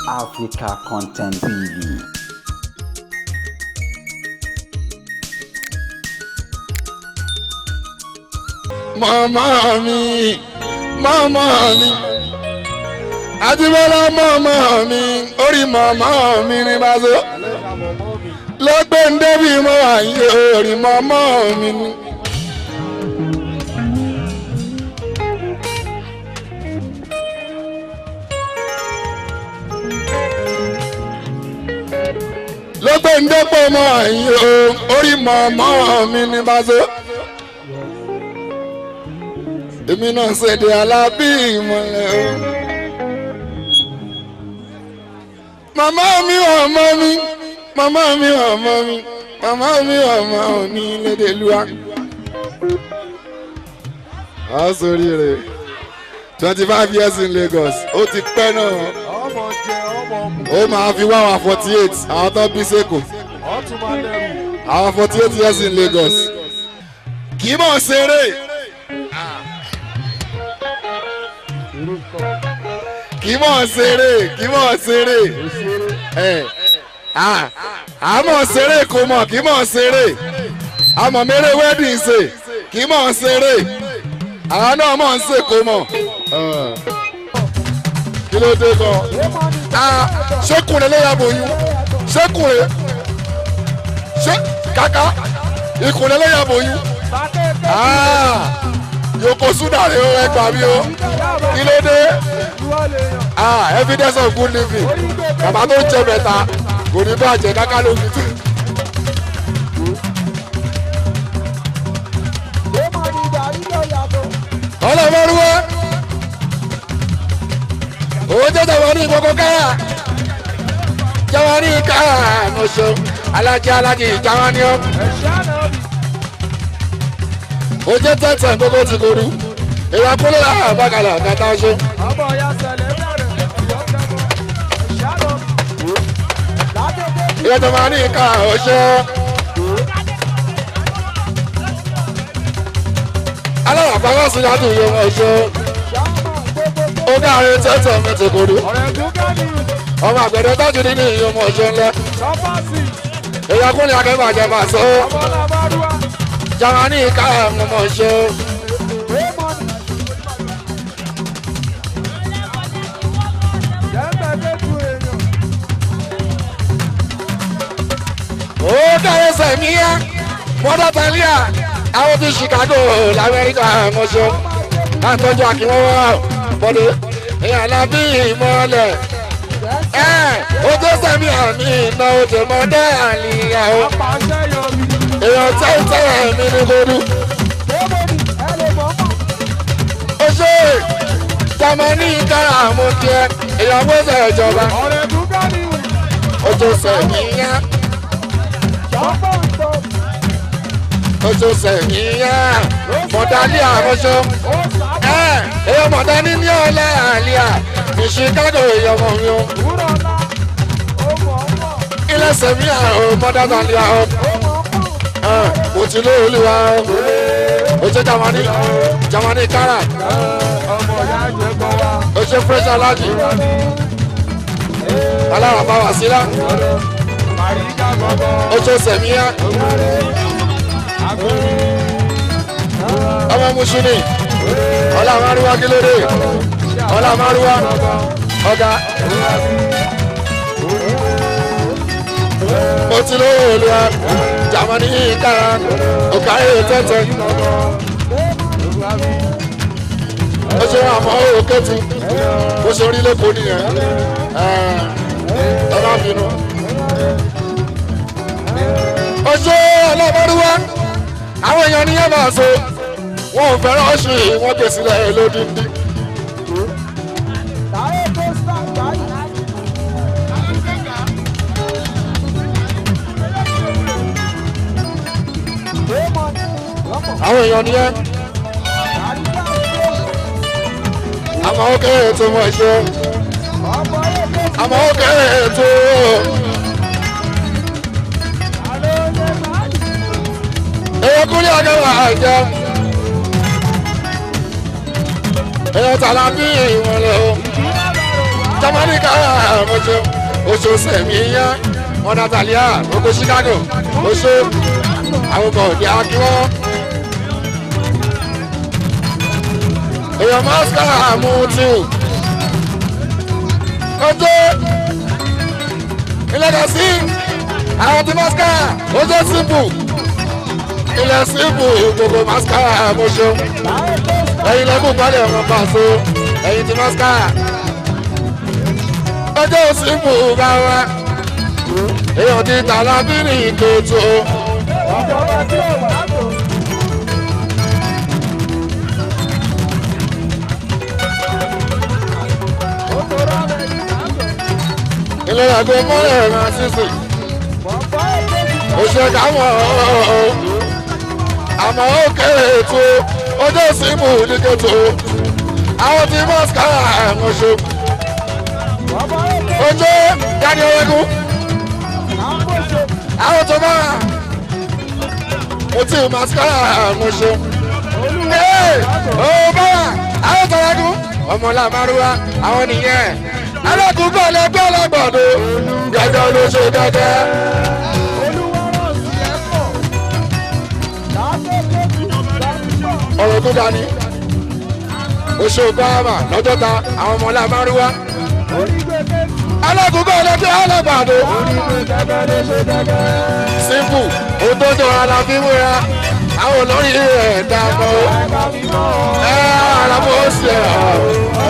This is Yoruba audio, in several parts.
Africa Content TV. Màmá mi, màmá mi, Ajíbọ́lá màmá mi, orí màmá mi ní bàzọ́. Lọ́gbẹ́ ń débi mọ́ àyè orí màmá mi ni. Lọ́gbẹ́ ń dẹ́pọ̀ mọ́ àyè orí màmá mi ní bàzọ́. Èmi náà ṣèdè alábí ìmọ̀lẹ̀ o. Màmá mi ọmọ mi, màmá mi ọmọ mi, màmá mi ọmọ mi lédè lúwa. A sórí rẹ̀ 25 years in Lagos, ó ti pẹ́ náà. Ó máa fi wá àwọn 48, àwọn tó bí sẹ́kù. Àwọn 48 years in Lagos. Kì í mọ̀ ṣeré. Kì í mọ̀ ṣeré, kì í mọ̀ ṣeré, ẹ̀ àmọ̀ ṣeré kò mọ̀, kì í mọ̀ ṣeré, àmọ̀ mẹ́rẹ̀ wedding ṣe, kì í mọ̀ ṣeré, àwọn náà mọ̀ ń ṣe kò mọ̀. Kí ló dé gan? Ṣékùnrin ló yàgò yún, ṣékùnrin, ṣé kàkà ìkùnrin ló yàgò yún. Yokozuna rè o, ẹ gbà mí o, kí ló dé? Evidence of good living, bàbá tó ń jẹ mẹ́ta kò ní bàjẹ́ káká ló fi tù. Ọlọ́mọrúwá owó jẹ́ jàwárí gbogbo káyà jàwárí káyà mọ̀ṣọ́ alájí alájí jàwárí ọ́. Ó jẹ́ tẹ̀tẹ̀ gbogbo ti koru ìwà kúlẹ̀ àbákalà kàtà ṣe. Ìyá tó máa ní ìka ọ̀ṣẹ́. Aláwọ̀ sí ládùn yóò wọ́n ṣe. Ó káàrin tẹ̀tẹ̀ mi ti koru. Ọmọ àgbẹ̀dẹ tọ́jú nínú ìyọmọ ọ̀ṣẹ́ ńlẹ̀. Ìyá kúlẹ̀ akẹ́kọ̀ọ́ àjẹmọ́ àṣọ. Jamani ká ọmọ ṣe. Ó káyọ̀ sẹ̀míyá mọ́tò tàlíà àwọn ti Chicago l'Amẹ́ríkà ọmọ ṣe. À ń tọ́jú àkínwọ́wọ́ bọ́dé ìyá alábí ìmọ̀lẹ̀. Ó tó sẹ̀mí àmì iná ó ti mọ́ dé àlìyá o. Èèyàn tẹ́tẹ́ mi ní kodu. Ó ṣe Jamani kára mú tiẹ̀, èèyàn gbèsè ìjọba. Ó tó sẹ̀míyá. Ó tó sẹ̀míyá. Mọ̀dálí àmọ́ṣọ́. Èèyàn mọ̀dálí ní ọ̀la àlìyá. Ní Chicago èèyàn mọ̀ mi o. Ilé sẹ̀míyá o, mọ̀dálí àlìyá o. Mo ti lé olúwa o ṣe Jamani Jamani kára o ṣe fresh aláàjì alára bá wà sílá o ṣe sẹ̀míyá ọmọ mùsùlùmí ọlá márùwá kílódé ọlá márùwá ọ̀gá. Mo ti lé olúwa Jamani kára òkàrí tẹ́tẹ́. Ó ṣe àmọ́ òkè tí ó ṣe orí lẹ́kọ̀ọ́ nìyẹn ẹ má bínú. Ó ṣe ọlọ́mọdúnwá àwọn èèyàn ní yẹn máa so wọn ò fẹ́ràn oṣù yìí wọ́n gbé sílẹ̀ lódìndín. Àwọn èèyàn ni ẹ́ àmọ́ ó kéré tó mọ̀ ṣe àmọ́ ó kéré tó èèyàn kúlẹ̀ ọ̀gá àjẹ èèyàn tàlà bí ìwọ̀n lọ. Lamẹ́ríkà mọ́jọ oṣù sẹ̀mí yá mọ́dà tàlíà gbogbo Chicago oṣù àwọn bọ̀dé akíwọ́. Èèyàn mọ́síkà mú tù. Ojú ilẹ̀ kan sí àwọn tí mọ́síkà ojú símpù ilẹ̀ símpù gbogbo mọ́síkà mọ́ṣọ́. Ẹ̀yin lẹ́kùn balẹ̀ ọmọ pàṣẹ ẹ̀yin tí mọ́síkà. Ojú símpù bá wa. Èèyàn ti tàlà bírì kòtò. Ìjọba tí ò wá tó. Ó tó rọ́ọ̀mù ẹni tó. Ilé àgọ́ mọ́lẹ̀ ràn sísè. Bọ̀bọ̀ ètò Oṣù káwọn àmọ́ ó kéré ètò ọjọ́ símù níkẹ́tò àwọn tí mọ́síkà ẹ̀mọ́ṣọ́ Bọ̀bọ̀ ètò ojú dání ọlẹ́gùn àkóso. àwọn tó bá mo ti mọ́síkà ẹ̀mọ́ṣọ́ ee ó bá àwọn tó lẹ́gùn ọmọ làmárùwá àwọn nìyẹn alágùn kọ́ lẹ́gbẹ́ ọlọ́gbọ̀dọ̀ gẹ́gẹ́ ló ṣe gẹ́gẹ́. Olúwọ́rọ̀ sí ẹ̀kọ́. Lákòókò lásìkò. Ọ̀rọ̀ tó dání oṣù báàmà lọ́jọ́ ta àwọn ọmọ làmárùwá Orígbèké alágùnkọ́ ọlọ́jọ́ alágbàdo orígbè gẹ́gẹ́ ló ṣe gẹ́gẹ́. simple ohun tó jọra la fi múra àwọn olórí rẹ̀ dá mọ́ Ẹ̀ka mímọ́. Ẹ alábọ̀ ṣe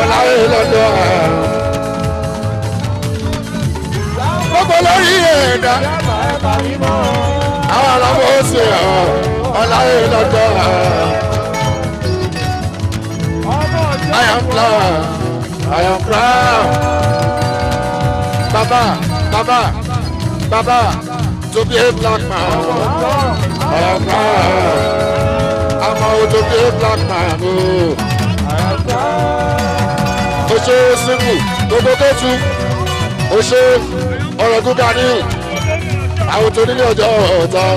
ọ̀làwé lọ́dọ̀ gbogbo olórí rẹ̀ dá Yàrá ẹ̀ka mímọ́. àwọn alábọ̀ ṣe ọ̀làwé lọ́dọ̀. Ọmọ ọjọ́. I am proud, I am proud. Baba, baba, baba, to be a black man. I am proud. I'm out to be a black man. Oh. Oṣù Simbu, gbogbo kóòtù, oṣù ọ̀rọ̀ gúgà ní àwọn tó nílé ọjọ́ ọ̀tọ̀,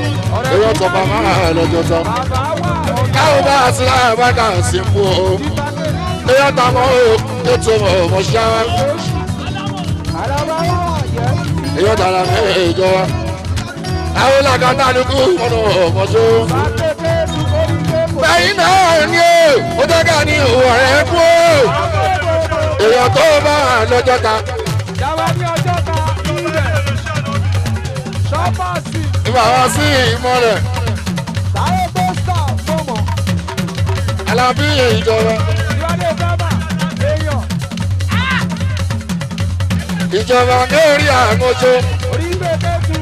èrò ọ̀tọ̀ bàbá lọ́jọ́ tán. Bàbá wà ọ̀gá. Káwọn bá a sí láàbá kà Simbu o. Èrò ọ̀tọ̀ àmọ́ o, ètò ọmọ ṣáá. Àràbà wà yẹ. Èyí tààrà mẹ́rin ìjọba. Àwọn làkàtà ní kú mọ́nà ọmọṣọ́. Lákòókò orígbè kò. Bẹ́yìn náà ni ó, ó tẹ́ka ní ọ̀rẹ́ kú ó. Èèyàn tó bá lọ́jọ́ ta, Yàrá ní ọjọ́ ta ibẹ̀. Ṣọ́pàṣì. ìbá wá sí ìmọ̀lẹ̀. Táyé tó sà fọmọ. Alábí ìjọba. Ìwádìí fẹ́mà. Èèyàn. Ìjọba ní orí àmọ́jọ́. Orígbè kẹ́tù.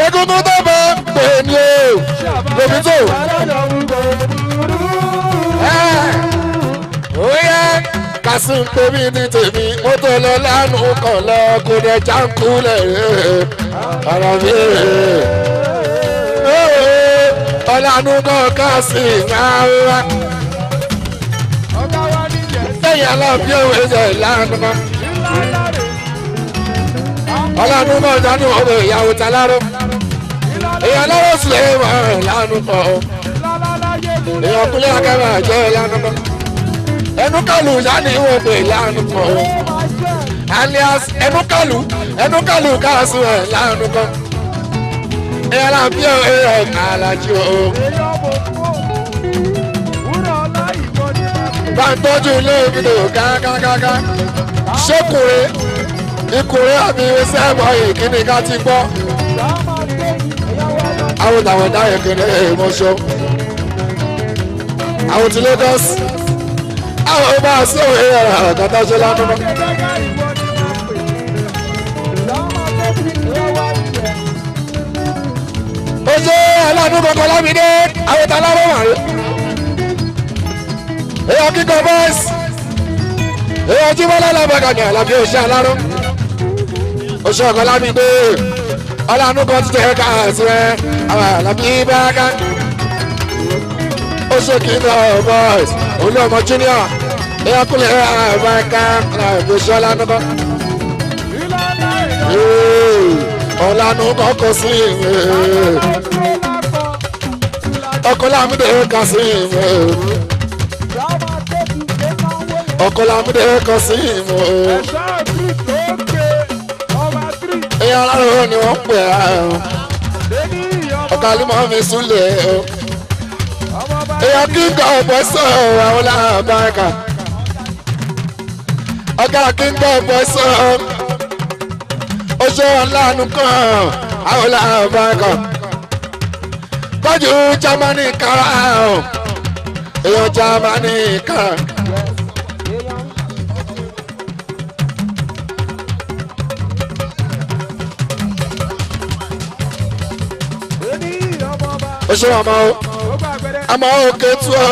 Egungun tó bá pè ní o, lóbi tó. Ó yẹ kásìm tóbi ní tèmi, mọ́tò lọ lánàá kan lọ kó dẹ̀ jáǹkulẹ̀ ọ̀rọ̀ mi. Ọ̀lànà kan kásìm máa ń wá. Ọ̀gá wa ní Jẹ̀sí. Lẹ́yìn aláàbí òwe ṣe ìlànà kan. Ńlá ńlá rè. Ọ̀lànà kan dánú òwe ìyàwó taláró. Ńlá Èèyàn lọ́wọ́ sílẹ̀ wà ìlànà kan. ńlá láyé gúnlẹ̀. Èèyàn kúlẹ̀ akẹ́wà jẹ́ ìlànà kan. Ẹnu kàlù yá ni wọ́n pè ìlànà kan. Ó máa jẹ́. Alias ẹnu kàlù ẹnu kàlù káàsù ẹ̀ lánàá kan. Èèyàn láàbí òwe àlàjì o. Èèyàn mò ń kó. Wúrọ̀ ọlá ìbọn ní Mákè. Bá ń tọ́jú ilé mi lò gágágágá. Ṣékùnrin ikùnrin àbí sẹ́ẹ̀mọ̀ ìkíni ká ti gbọ́. Ìyá máa gbé ìyàwó ọlọ́. Àwọn tàwọn ẹ̀dá ìkíni ìmọ̀ṣọ́. Àwọn ti Lagos. Àwọn ọba àṣẹ òwe ọ̀gá ṣe lánàá. Gẹ́gẹ́ ìbọn ní Mákè. Ìyá máa gbé ìyàwó ìyẹn. Ó ṣe aláàánú kankan lámìdé àwọn tàlá ló wà rí. Èèyàn kíkọ bọ́ọ̀sì. Èèyàn jíbọ́lá lábàgànyà àlàbí òṣè aláró. Oṣù ọ̀kan lámìdé. Ọlànà kan ti tẹ̀ ká sí ẹ. Àwọn àlàbí bá ká. Ó ṣe kíkọ bọ́ọ̀sì. Olú ọmọ junior. Èèyàn kúlẹ̀ àbáká àlàbí òṣè ọlànà kan. Ńlá ńlá èèyàn. Ọlànà kan kò sí ìwé. Ọkọ lámìdé kà sí ìwé. Ọkọ Lámídé kan sí ìmọ̀ o. Èèyàn alárò ni wọ́n pè á o. Ọkọ Alímọ̀ mi súnlẹ̀ o. Èèyàn kíkọ́ ọ̀pọ̀ sọ̀rọ̀ àwọn làbáńkà. Ọ̀gá kíkọ́ ọ̀pọ̀ sọ̀rọ̀. Oṣù ọ̀làánú kan àwọn làbáńkà. Tọ́jú Jámánì kára o. Èèyàn Jámánì kára. Oṣù àmọ́ o àmọ́ òkè tú ọ.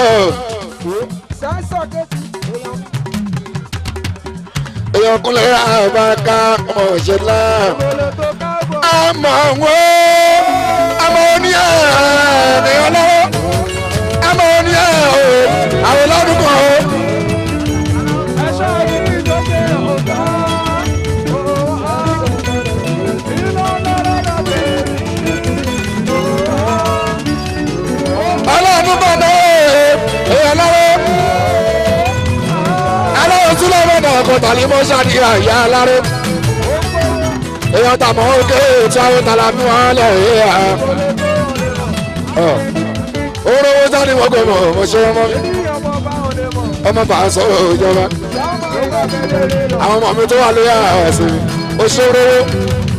Èèyàn kúnlẹ̀ àbáká ọmọ òṣèlú. Àmọ́ wo àmọ́ oníyà èèyàn lọ́wọ́ àmọ́ oníyà o àwọn ọlọ́dún kan o. Ọlọ́run bọ̀ náà èèyàn lọ́wọ́ aláwọ̀ tún lọ́wọ́ náà kò tàlí mọ́ sáré àyà aláró èèyàn tàmọ́ òkè tí àwọn tàlà mú wọn lẹ̀ yíyà orówó sáré wọ́n gbọ́ mọ̀ ṣe ọmọ mi ọmọ bá a sọ̀rọ̀ ìjọba àwọn ọmọ mi tó wà lóyà ẹ̀sìn òṣèré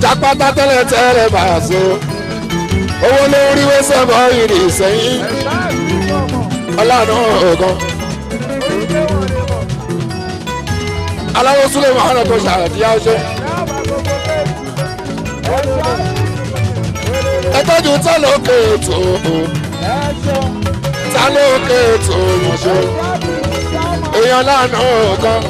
jápátá tẹ́lẹ̀ tẹ́lẹ̀ bá a sọ owó lórí wẹ́sẹ̀ bọ́ ìrì sẹ́yìn ọlànà ọ̀gán aláwọ̀ súlẹ̀ mọ́hánà tó ṣàdíyá ọjọ́ ẹtọ́jú tálókè ètò tálókè ètò ìmọ̀ṣọ́ èèyàn lánàá ọ̀gán.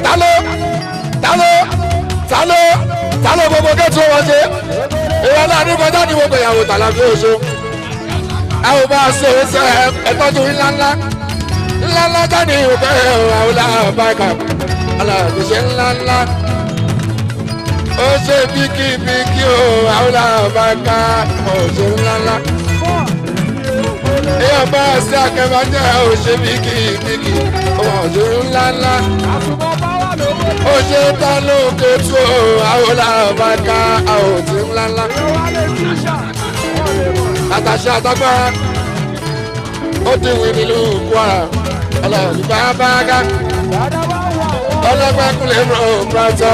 Talo talo talo talo gbogbo kẹ́tù wọn ṣe èèyàn láàánú kọjá ní gbogbo ìyàwó tàlàbí oṣù a ò bá ṣe é ṣe ẹtọ́jú ńláńlá ńláńlá jáde ìwòkẹ́ àwọn làbáìkà aláàbíṣe ńláńlá ó ṣe bíkíbíkí o àwọn làbáìkà ọ̀ṣẹ́ ńláńlá èèyàn bá ṣe akẹ́bàjẹ́ ó ṣe bíkíbíkí ọ̀ṣẹ́ ńláńlá ó ṣe tán lókè tó àwọn làbáká àwòtí ńláńlá. Àtàṣe àtàgbára ó ti wí nílùú Kwara ọlọ́ọ̀ni bàbáká ọlọ́gbẹ́ kúnlẹ̀ rò pátá.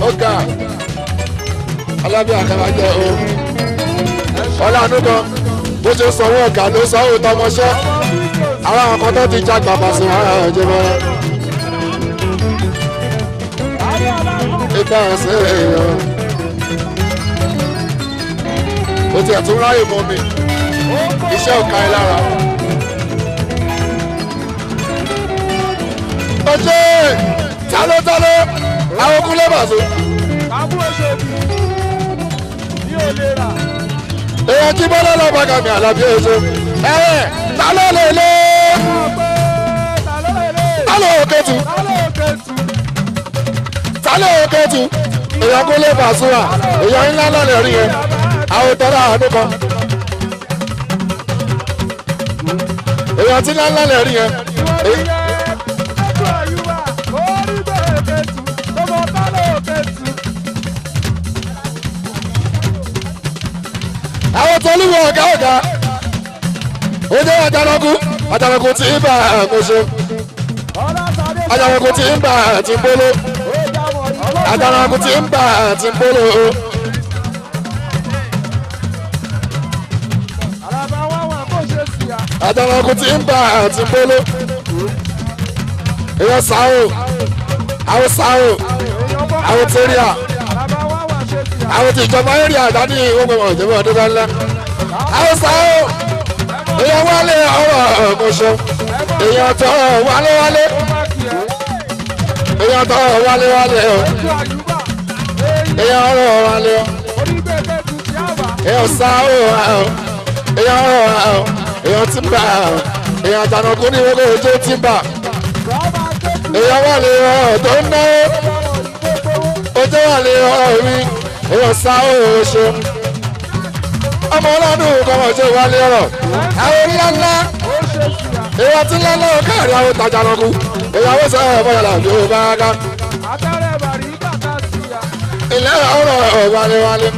Ó ga ọlọ́bí àkàbàjẹ́ o ọlọ́àánú kan bó ṣe sanwó ọ̀gá ló sanwó tọmọṣẹ́ àwọn àwọn kan tó ti já gbàgbà sí ara ọjọ́ mọ́ra. Ìgbà ọ̀sẹ̀ èèyàn. O tiẹ̀ tún ráyè mọ́ mi. Iṣẹ́ ò ká ẹ lára. Oṣé tálótáló àwọn kúnlé bàṣọ. Èèyàn tí bọ́lá lọ́ọ́ bá gàmì àlàbí oṣù. Ẹ̀rẹ̀ táló lè lé táló òkètù táló òkètù èèyàn kó lè bàṣúra èèyàn ńlá lọ́lẹ̀ rí yẹn àwọn tọ́lá àánú kan èèyàn tí ńlá lọ́lẹ̀ rí yẹn. Àwọn tọ́lúwọ̀ ọ̀gá ọ̀gá ó jẹ́ àjànàkú àjànàkú tí ń bá àkóso àjànàkú tí ń bá àti ń bóló àjànàkú tí ń bá àti ń bóló. Àjànàkú tí ń bá àti ń bóló èèyàn sáwò àwọn sáwò àwọn tẹ́ríà àwọn tí ìjọba èrè àdáni ìwọ́n gbọmọ̀ ìjọba ọdún bá ńlá àwọn sáwò èèyàn wálé ọ̀rọ̀ ọ̀gọ̀ṣọ́ èèyàn tọ́ wálé wálé èèyàn tọ́ wálé wálé o èèyàn ọ̀rọ̀ wálé o èèyàn sá o èèyàn ọ̀rọ̀ o èèyàn tí ń bà èèyàn àjànàkú ní gbogbo ojú tí ń bà Èèyàn wà lè rọ̀ tó ń náwó. Ojú wà lè rọ̀ mi. Èèyàn sá òun ṣe. Ọmọ ọlọ́dún kọ́mọ̀ ṣe wà lè rọ̀. Àwọn orí ńlá. Èèyàn tí ńlá náà káàrí àwọn ìtajà lọ́kù. Ìyàwó sọ̀rọ̀ bọ́yà làbí ó bá ká. Ilé ọ̀rọ̀ wálé wálé.